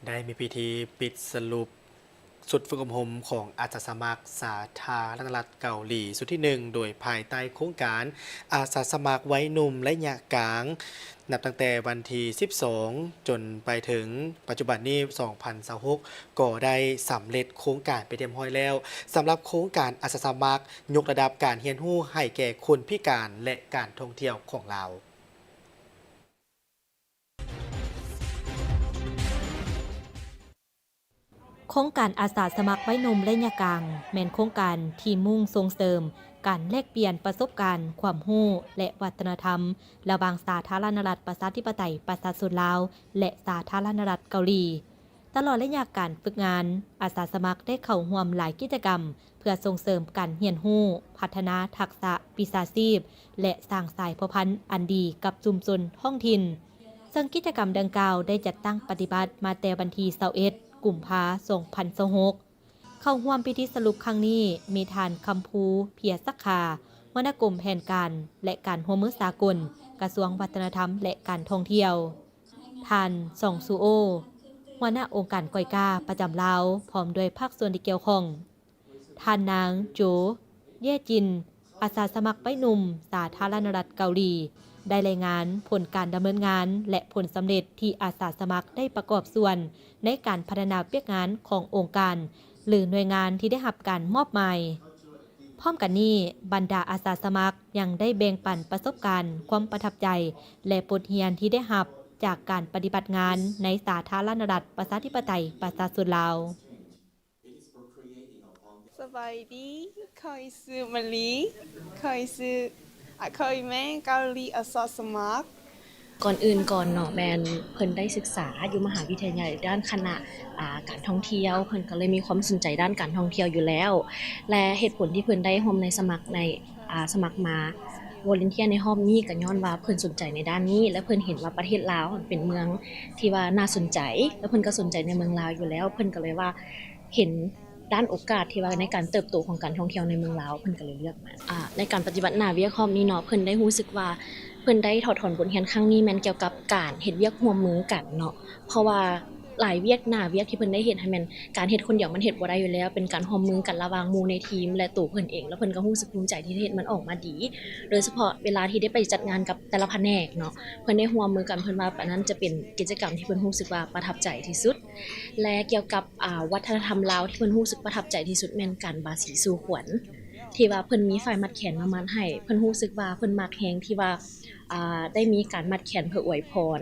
ໄດ້ມີພິທີປິດສະຫຼຸບຊຸດຝຶກອົບຮົມຂອງອາສາສະໝັກສາທາລະນະລັດເກົາຫຼີຊຸດທີໜຶ່ງ ໂດຍພາຍໃຕ້ໂຄງການອາສາສະໝັກໄວໜຸ່ມໄລຍະກາງ ນັບຕັ້ງແຕ່ວັນທີສິບສອງ ຈົນໄປເຖິງປັດຈຸບັນນີ້ ສອງພັນຊາວຫົກ ກໍໄດ້ສຳເລັດໂຄງການໄປຮຽບຮ້ອຍແລ້ວ ສຳລັບໂຄງການອາສາສະໝັກຍົກລະດັບການຮຽນຮູ້ໃຫ້ແກ່ຄົນພິການ ແລະ ການທ່ອງທ່ຽວຂອງລາວ. ໂຄງການອາສາສະໝັກໄວໜຸ່ມໄລຍະກາງ ແມ່ນໂຄງການທີ່ມຸ່ງສົ່ງເສີມການແລກປ່ຽນປະສົບການ, ຄວາມຮູ້ ແລະ ວັດທະນະທຳ ລະຫວ່າງສາທາລະນະລັດປະຊາທິປະໄຕປະຊາຊົນລາວ ແລະ ສາທາລະນະລັດເກົາຫຼີ. ຕະຫຼອດໄລຍະການຝຶກງານ, ອາສາສະໝັກໄດ້ເຂົ້າຮ່ວມຫຼາຍກິດຈະກຳ ເພື່ອສົ່ງເສີມການຮຽນຮູ້, ພັດທະນາທັກສະວິຊາຊີບ ແລະ ສ້າງສາຍພົວພັນອັນດີກັບຊຸມຊົນທ້ອງຖິ່ນ, ເຊິ່ງກິດຈະກຳດັ່ງກ່າວໄດ້ຈັດຕັ້ງປະຕິບັດມາແຕ່ວັນທີຊາວເອັດ ກຸມພາ ສອງພັນຊາວຫົກ. ເຂົ້າຮ່ວມພິທີສະຫຼຸບຄັ້ງນີ້ ມີທ່ານ ຄຳພູ ເພຍສັກຂາ ຫົວໜ້າກົມແຜນການ ແລະ ການຮ່ວມມືສາກົນ ກະຊວງວັດທະນະທຳ ແລະ ການທ່ອງທ່ຽວ, ທ່ານ ຊອງ ຊູໂອ ຫົວໜ້າອົງການກອຍກາປະຈຳລາວ ພ້ອມດ້ວຍພາກສ່ວນທີ່ກ່ຽວຂ້ອງ, ທ່ານນາງ ໂຈ ເຢຈິນ ອາສາສະໝັກໄວໜຸ່ມສາທາລະນະລັດເກົາຫຼີ ໄດ້ລາຍງານຜົນການດຳເນີນງານ ແລະ ຜົນສຳເລັດທີ່ອາສາສະໝັກໄດ້ປະກອບສ່ວນໃນການພັດທະນາວຽກງານຂອງອົງການ ຫຼື ໜ່ວຍງານທີ່ໄດ້ຮັບການມອບໝາຍ. ພ້ອມກັນນີ້, ບັນດາອາສາສະໝັກຍັງໄດ້ແບ່ງປັນປະສົບການຄວາມປະທັບໃຈ ແລະ ບົດຮຽນທີ່ໄດ້ຮັບຈາກການປະຕິບັດງານໃນສາທາລະນະລັດປະຊາທິປະໄຕປະຊາຊົນລາວ. ສະບາຍດີ, ຂ້ອຍຊື່ມະລີ, ຂ້ອຍຊື່ ອາ ຂ້ອຍແມ່ນເກົາຫຼີອາສາສະໝັກ. ກ່ອນອື່ນກ່ອນເນາະ ແມ່ນເພິ່ນໄດ້ສຶກສາຢູ່ມະຫາວິທະຍາໄລດ້ານຄະນະ ອາ ການທ່ອງທ່ຽວ, ເພິ່ນກໍເລີຍມີຄວາມສົນໃຈດ້ານການທ່ອງທ່ຽວຢູ່ແລ້ວ ແລະ ເຫດຜົນທີ່ເພິ່ນໄດ້ຮ່ວມໃນສະໝັກໃນ ອາ ສະໝັກມາ volunteer ໃນຮອບນີ້ ກໍຍ້ອນວ່າເພິ່ນສົນໃຈໃນດ້ານນີ້ ແລະ ເພິ່ນເຫັນວ່າປະເທດລາວເປັນເມືອງທີ່ວ່າໜ້າສົນໃຈ ແລະ ເພິ່ນກໍສົນໃຈໃນເມືອງລາວຢູ່ແລ້ວ ເພິ່ນກໍເລີຍວ່າ ເຫັນດ້ານໂອກາດທີ່ວ່າໃນການເຕີບໂຕຂອງການທ່ອງທ່ຽວໃນເມືອງລາວ ເພິ່ນກໍເລີຍເລືອກມາ. ອາ ໃນການປະຕິບັດໜ້າວຽກຮອບນີ້ເນາະ ເພິ່ນໄດ້ຮູ້ສຶກວ່າ ເພິ່ນໄດ້ຖອດຖອນບົດຮຽນຄັ້ງນີ້ແມ່ນກ່ຽວກັບການເຮັດວຽກຮ່ວມມືກັນເນາະ ເພາະວ່າຫຼາຍວຽກ ໜ້າວຽກທີ່ເພິ່ນໄດ້ເຮັດຫັ້ນແມ່ນການເຮັດຄົນດຽວມັນເຮັດບໍ່ໄດ້ຢູ່ແລ້ວ ເປັນການຮ່ວມມືກັນລະຫວ່າງໝູ່ໃນທີມ ແລະ ໂຕເພິ່ນເອງ ແລ້ວເພິ່ນກໍຮູ້ສຶກພູມໃຈທີ່ໄດ້ເຮັດມັນອອກມາດີ ໂດຍສະເພາະເວລາທີ່ໄດ້ໄປຈັດງານກັບແຕ່ລະພະແນກເນາະ ເພິ່ນໄດ້ຮ່ວມມືກັນ ເພິ່ນວ່າອັນນັ້ນຈະເປັນກິດຈະກຳທີ່ເພິ່ນຮູ້ສຶກວ່າປະທັບໃຈທີ່ສຸດ. ແລະ ກ່ຽວກັບ ອາ ວັດທະນະທຳລາວທີ່ເພິ່ນຮູ້ສຶກປະທັບໃຈທີ່ສຸດແມ່ນການບາສີສູ່ຂວັນ ທີ່ວ່າເພິ່ນມີຝ້າຍມັດແຂນມາມັດໃຫ້ ເພິ່ນຮູ້ສຶກວ່າເພິ່ນມັກແຮງທີ່ວ່າ ອາ ໄດ້ມີການມັດແຂນເພື່ອອວຍພອນ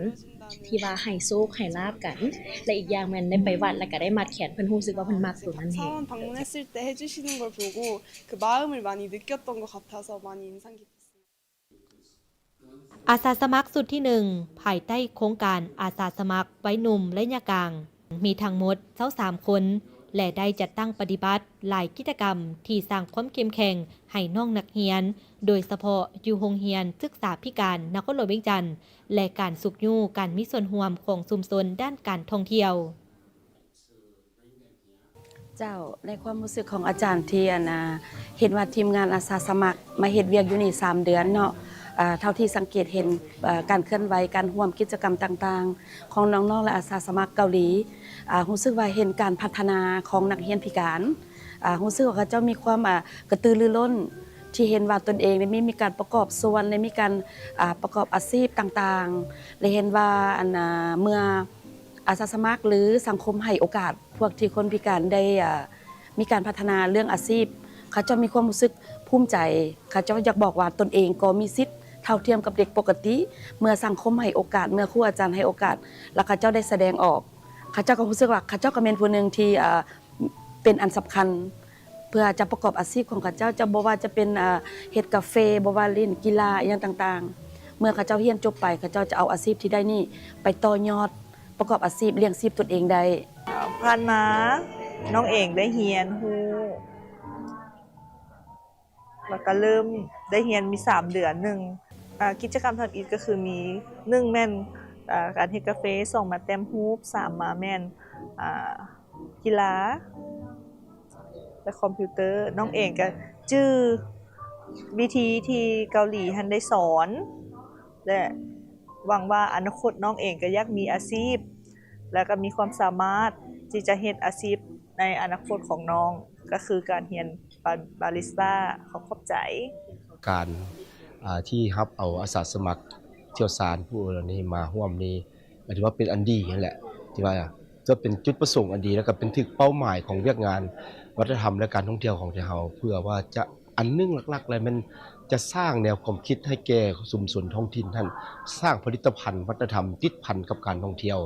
ທີ່ວ່າໃຫ້ໂຊກໃຫ້ລາບກັນ ແລະ ອີກຢ່າງແມ່ນໄດ້ໄປວັດ ແລ້ວກໍໄດ້ມັດແຂນ ເພິ່ນຮູ້ສຶກວ່າເພິ່ນມັກໂຕນັ້ນແຮງ. 사원 방문했을 때 해주시는 걸 보고 그 마음을 많이 느꼈던 것 같아서 많이 인상 깊었습니다. ອາສາສະໝັກຊຸດທີໜຶ່ງ ພາຍໃຕ້ໂຄງການອາສາສະໝັກໄວໜຸ່ມໄລຍະກາງ ມີທັງໝົດຊາວສາມຄົນ ແລະ ໄດ້ຈັດຕັ້ງປະຕິບັດຫຼາຍກິດຈະກຳທີ່ສ້າງຄວາມເຂັ້ມແຂງໃຫ້ນ້ອງນັກຮຽນ, ໂດຍສະເພາະຢູ່ໂຮງຮຽນສຶກສາພິການນະຄອນຫຼວງວຽງຈັນ ແລະ ການຊຸກຍູ້ການມີສ່ວນຮ່ວມຂອງຊຸມຊົນດ້ານການທ່ອງທ່ຽວ. ເຈົ້າ, ໃນຄວາມຮູ້ສຶກຂອງອາຈານທີ່ ອັນ ອາ ເຫັນວ່າທີມງານອາສາສະໝັກມາເຮັດວຽກຢູ່ນີ້ສາມເດືອນເນາະ, ອາ ເທົ່າທີ່ສັງເກດເຫັນ ອາ ການເຄື່ອນໄຫວ, ການຮ່ວມກິດຈະກຳຕ່າງໆຂອງນ້ອງໆ ແລະ ອາສາສະໝັກເກົາຫຼີ, ອາ ຮູ້ສຶກວ່າເຫັນການພັດທະນາຂອງນັກຮຽນພິການ, ອາ ຮູ້ສຶກວ່າເຂົາເຈົ້າມີຄວາມ ອາ ກະຕືລືລົ້ນ ທີ່ເຫັນວ່າຕົນເອງໄດ້ມີ ມີການປະກອບສ່ວນ ໄດ້ມີການ ອາ ປະກອບອາຊີບຕ່າງໆ ແລະ ເຫັນວ່າ ອັນ ອາ ເມື່ອ ອາສາສະໝັກ ຫຼື ສັງຄົມໃຫ້ໂອກາດພວກທີ່ຄົນພິການໄດ້ ເອີ ມີການພັດທະນາເລື່ອງອາຊີບ, ເຂົາເຈົ້າມີຄວາມຮູ້ສຶກພູມໃຈ, ເຂົາເຈົ້າຢາກບອກວ່າຕົນເອງກໍມີສິດເທົ່າທຽມກັບເດັກປົກກະຕິ. ເມື່ອສັງຄົມໃຫ້ໂອກາດ, ເມື່ອຄູອາຈານໃຫ້ໂອກາດ ແລ້ວເຂົາເຈົ້າໄດ້ສະແດງອອກ, ເຂົາເຈົ້າກໍຮູ້ສຶກວ່າເຂົາເຈົ້າກໍແມ່ນຜູ້ໜຶ່ງທີ່ ເອີ ເປັນອັນສຳຄັນ ເພື່ອຈະປະກອບອາຊີບຂອງເຂົາເຈົ້າ, ຈະບໍ່ວ່າຈະເປັນ ເອີ ເຮັດກາເຟ, ບໍ່ວ່າຫຼິ້ນກິລາ ອີ່ຫຍັງຕ່າງໆ. ເມື່ອເຂົາເຈົ້າຮຽນຈົບໄປ, ເຂົາເຈົ້າຈະເອົາອາຊີບທີ່ໄດ້ນີ້ໄປຕໍ່ຍອດປະກອບອາຊີບລ້ຽງຊີບຕົນເອງໄດ້. ເອີ ຜ່ານມານ້ອງເອງໄດ້ຮຽນຮູ້ ແລ້ວກໍເລີ່ມໄດ້ຮຽນມີສາມເດືອນໜຶ່ງ. ອາ ກິດຈະກຳທຳອິດກໍຄືມີ ໜຶ່ງ ແມ່ນ ອາ ການເຮັດກາເຟ, ສອງ ມາແຕ້ມຮູບ, ສາມ ມາແມ່ນ ອາ ກິລາ ແລະ ຄອມພິວເຕີ. ນ້ອງເອງກໍຈື່ວິທີທີ່ເກົາຫຼີຫັ້ນໄດ້ສອນ ແລະ ຫວັງວ່າອະນາຄົດນ້ອງເອງກໍຢາກມີອາຊີບ ແລ້ວກໍມີຄວາມສາມາດທີ່ຈະເຮັດອາຊີບໃນອະນາຄົດຂອງນ້ອງ ກໍຄືການຮຽນບາ ບາຣິສຕາ. ຂໍຂອບໃຈ. ການ ອ່າ ທີ່ຮັບເອົາອາສາສະໝັກຊ່ຽວຊານຜູ້ເຫຼົ່ານີ້ມາຮ່ວມນີ້ ກໍຖືວ່າເປັນອັນດີຫັ້ນແຫຼະ ທີ່ວ່າຈະເປັນຈຸດປະສົງອັນດີ ແລ້ວກໍເປັນຖືກເປົ້າໝາຍຂອງວຽກງານວັດທະນະທຳ ແລະ ການທ່ອງທ່ຽວຂອງໄທເຮົາ ເພື່ອວ່າຈະ ອັນໜຶ່ງຫຼັກໆ ແລ້ວແມ່ນຈະສ້າງແນວຄວາມຄິດໃຫ້ແກ່ຊຸມຊົນທ້ອງຖິ່ນຫັ້ນ ສ້າງຜະລິດຕະພັນວັດທະນະທຳຕິດພັນກັບການທ່ອງທ່ຽວ.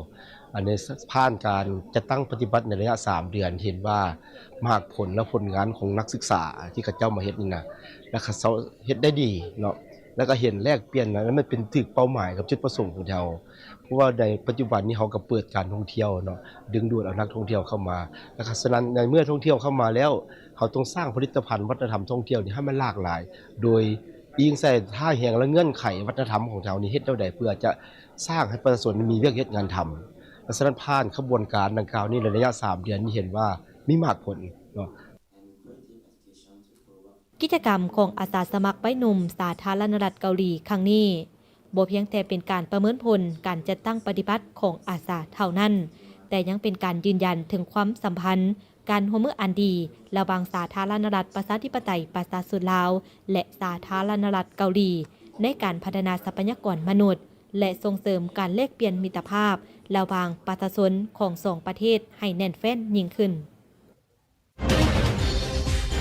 ອັນນີ້ຜ່ານການຈັດຕັ້ງປະຕິບັດໃນໄລຍະສາມເດືອນ ເຫັນວ່າໝາກຜົນ ແລະ ຜົນງານຂອງນັກສຶກສາທີ່ເຂົາເຈົ້າມາເຮັດນີ້ນະ ແລະ ເຂົາເຈົ້າເຮັດໄດ້ດີເນາະ ແລ້ວກໍເຫັນແລກປ່ຽນ ແລ້ວມັນເປັນຖືກເປົ້າໝາຍກັບຈຸດປະສົງຂອງເຮົາ ເພາະວ່າໃນປັດຈຸບັນນີ້ເຮົາກໍເປີດການທ່ອງທ່ຽວເນາະ ດຶງດູດເອົານັກທ່ອງທ່ຽວເຂົ້າມາ ແລ້ວກໍສະນັ້ນໃນເມື່ອທ່ອງທ່ຽວເຂົ້າມາແລ້ວ ເຮົາຕ້ອງສ້າງຜະລິດຕະພັນວັດທະນະທຳທ່ອງທ່ຽວນີ້ໃຫ້ມັນຫຼາກຫຼາຍ ໂດຍອີງໃສ່ທ່າແຮງ ແລະ ເງື່ອນໄຂວັດທະນະທຳຂອງເຮົານີ້ ເຮັດແນວໃດເພື່ອຈະສ້າງໃຫ້ປະຊາຊົນມີວຽກເຮັດງານທຳ. ແລະ ສະນັ້ນຜ່ານຂະບວນການດັ່ງກ່າວນີ້ ໃນໄລຍະສາມເດືອນນີ້ເຫັນວ່າມີໝາກຜົນເນາະ. ກິດຈະກຳຂອງອາສາສະໝັກໄວໜຸ່ມສາທາລະນະລັດເກົາຫຼີຄັ້ງນີ້ ບໍ່ພຽງແຕ່ເປັນການປະເມີນຜົນການຈັດຕັ້ງປະຕິບັດຂອງອາສາເທົ່ານັ້ນ, ແຕ່ຍັງເປັນການຢືນຢັນເຖິງຄວາມສຳພັນ ການຮ່ວມມືອັນດີລະຫວ່າງສາທາລະນະລັດປະຊາທິປະໄຕປະຊາຊົນລາວ ແລະ ສາທາລະນະລັດເກົາຫຼີ ໃນການພັດທະນາຊັບພະຍາກອນມະນຸດ ແລະ ສົ່ງເສີມການແລກປ່ຽນມິດຕະພາບລະຫວ່າງປະຊາຊົນຂອງສອງປະເທດໃຫ້ແໜ້ນແຟ້ນຍິ່ງຂຶ້ນ.